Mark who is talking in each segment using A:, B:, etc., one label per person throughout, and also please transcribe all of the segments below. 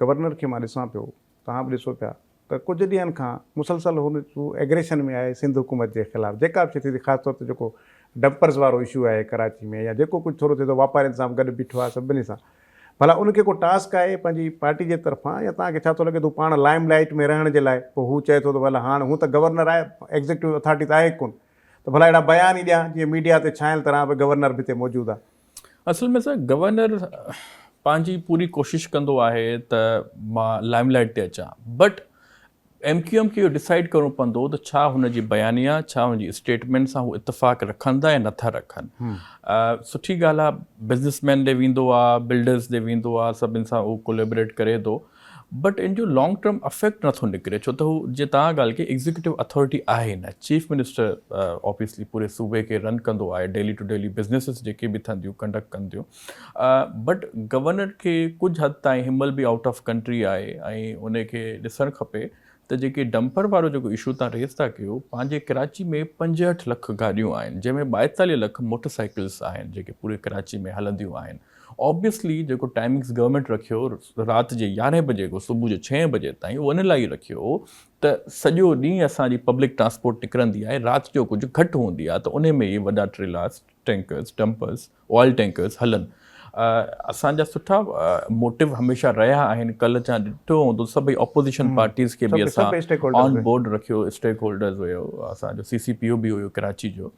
A: Governor کي مان ڏسان پيو، توهان به ڏسو پيا ته ڪجهه ڏينهن کان مسلسل هن هو ايگريشن ۾ آهي سنڌ حڪومت جي خلاف جيڪا به شيء ٿئي ٿي خاص طور تي جيڪو ڊمپرز وارو اشو آهي ڪراچي ۾ يا جيڪو ڪجهه ٿورو ٿئي ٿو واپارين سان به گڏ بيٺو آهي سڀني سان ڀلا ان کي ڪو ٽاسڪ آهي پنهنجي پارٽي جي طرفان يا توهان کي ڇا ٿو لڳي ته هو پاڻ لائم لائيٽ ۾ رهڻ جي لاء پوء هو چئي ٿو ته ڀلا هاڻ هو ته گورنر آهي ايگزيڪٽو اٿارٽي ته آهي ڪونه ته ڀلا اهڙا بيان ئي ڏيان جيئن ميڊيا تي ڇانيل طرح به گورنر به هتي موجود آهي.
B: اصل ۾ سر گورنر پنهنجي پوري ڪوشش ڪندو آهي ته مان لائم لائيٽ تي اچان بٽ ايم ڪيو ايم کي اهو ڊسائيڊ ڪرڻو پوندو ته ڇا هن جي بيانيه ڇا هن جي اسٽيٽمينٽ سان هو اتفاق رکن ٿا يا نٿا رکن. سٺي ڳالهه آهي بزنس مين ڏي ويندو آهي بلڊرز ڏي ويندو آهي سڀن سان هو ڪوليبريٽ ڪري ٿو بٽ ان جو لانگ ٽرم افيڪٽ نٿو نڪري ڇو ته هو جيئن توهان ڳالهه ڪئي ايگزيڪيوٽو اٿارٽي آهي نه چيف منسٽر آبويسلي پوري صوبي کي رن ڪندو آهي ڊيلي ٽو ڊيلي بزنيسز جيڪي به ٿين ٿيون ڪنڊڪٽ ڪن ٿيون بٽ گورنر کي ڪجهه حد تائين هن مهل به آئوٽ آف ڪنٽري آهي ۽ ان کي ڏسڻ کپي ته جيڪي ڊمپر وارو جيڪو اشو تان ريز ٿا ڪيو پنهنجي ڪراچي ۾ 65 لک گاڏيون آهن جنهن ۾ 42 لک موٽر سائيڪلز آهن جيڪي پوري ڪراچي ۾ هلنديون آهن آبويسلي جيڪو ٽائمنگس گورنمينٽ رکيو رات جي يارهين بجي کان صبح جو ڇهين بجي تائين اهو ان لاء ئي رکيو هو ته سڄو ڏينهن اسان جي پبلڪ ٽرانسپورٽ نڪرندي آهي رات جو ڪجهه گهٽ هوندي آهي ته ان ۾ اهي وڏا ٽريلاس ٽينڪرز ڊمپرز آئل ٽينڪرز هلن اسان جا سٺا موٽو هميشه رهيا آهن ڪلهه چان ڏٺو هوندو سڀئي اپوزيشن پارٽيز کي به اسان آن بورڊ رکيو اسٽيڪ هولڊرز هيو اسان جو سي سي پي او به هيو ڪراچي جو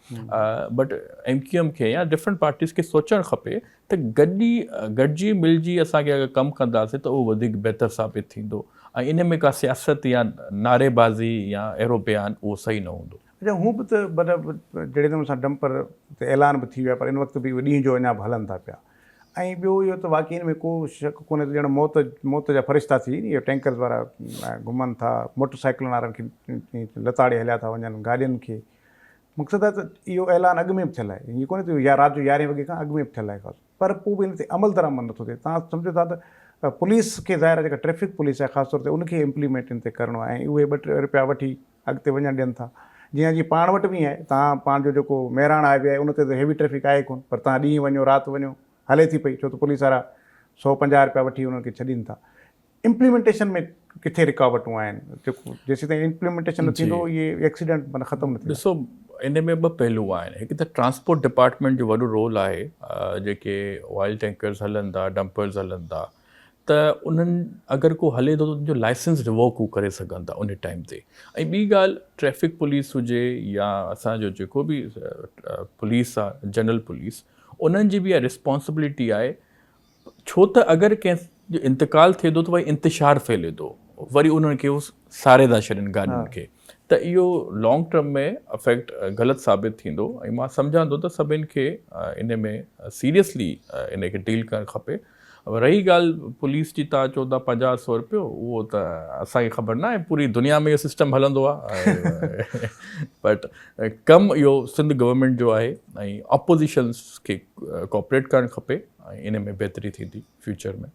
B: بٽ ايم ڪيو ايم کي يا ڊفرنٽ پارٽيز کي سوچڻ کپي ته گڏي گڏجي ملجي اسان کي اگر ڪم ڪنداسين ته اهو وڌيڪ بهتر ثابت ٿيندو ۽ ان ۾ ڪا سياست يا نعري بازي يا اهڙو بيان اهو صحيح نه هوندو.
A: اچا هون به ته مطلب جهڙي نموني سان ڊمپر تي اعلان به ٿي ويو آهي پر ان وقت به اهي ڏينهن جو اڃا به هلن ٿا پيا ۽ ٻيو اهو ته واقعي ان ۾ ڪو شڪ ڪونهي ته ڄڻ موت موت جا فرشتا ٿي اهي ٽينڪرز وارا گهمن ٿا موٽر سائيڪلن وارن کي لتاڙي هليا ٿا وڃن گاڏين کي مقصد آهي ته اهو اعلان اڳ ۾ به ٿيل آهي ائين ڪونهي ته يا رات جو يارهين وڳي کان اڳ ۾ به ٿيل آهي خاص پر پوء به ان تي عمل درآمد نٿو ٿئي توهان سمجهو ٿا ته پوليس کي ظاهر آهي جيڪا ٽريفڪ پوليس آهي خاص طور تي ان کي امپليمينٽ ان تي ڪرڻو آهي ۽ اهي ٻه ٽي رپيا وٺي اڳتي وڃڻ ڏين ٿا جيئن جي پاڻ وٽ به ائين آهي توهان پاڻ جو جيڪو مهراڻ هاء وي آهي ان تي ته هيوي ٽريفڪ آهي ڪونه پر توهان ڏينهن وڃو رات وڃو هلي ٿي پئي ڇو ته پوليس وارا 150 رپيا وٺي انهن کي ڇڏين ٿا امپليمينٽيشن ۾ ڪٿي رڪاوٽون آهن جيڪو جيسيتائين امپليمينٽيشن نه ٿيندو اهي ايڪسيڊنٽ معنيٰ ختم نه ٿيندا.
B: ڏسو ان ۾ ٻه پهلو آهن هڪ ته ٽرانسپورٽ ڊپارٽمينٽ جو وڏو رول آهي جيڪي آئل ٽينڪرز هلن ٿا ڊمپرز هلن ٿا ته انهن اگر ڪو هلي ٿو ته ان جو لائسنس ريووڪ هو ڪري سگهن ٿا ان ٽائيم تي ۽ ٻي ڳالهه ٽريفڪ پوليس هجي يا اسان جو جيڪو به پوليس آهي جنرل پوليس انهن جي به اها ريسپانسبلٽي آهي ڇو ته اگر ڪنهن جو انتقال ٿئي ٿو ته وري انتشار ڦهلي ٿو وري انهن کي هو ساري ٿا ڇڏين گاڏين کي ته اهو لانگ ٽرم ۾ افيڪٽ غلط ثابت ٿيندو ۽ مان سمجهان ٿو ته سڀن کي ان ۾ سيريسلي ان کي ڊيل ڪرڻ کپي رهي ڳالهه پوليس جي تان چئو ٿا 50 سو روپيو اهو ته اسان کي خبر نه آهي پوري دنيا ۾ اهو سسٽم هلندو آهي بٽ ڪم اهو سنڌ گورنمينٽ جو آهي ۽ اپوزيشنس کي ڪوآپريٽ ڪرڻ کپي ۽ ان ۾ بهتري ٿيندي فيوچر ۾.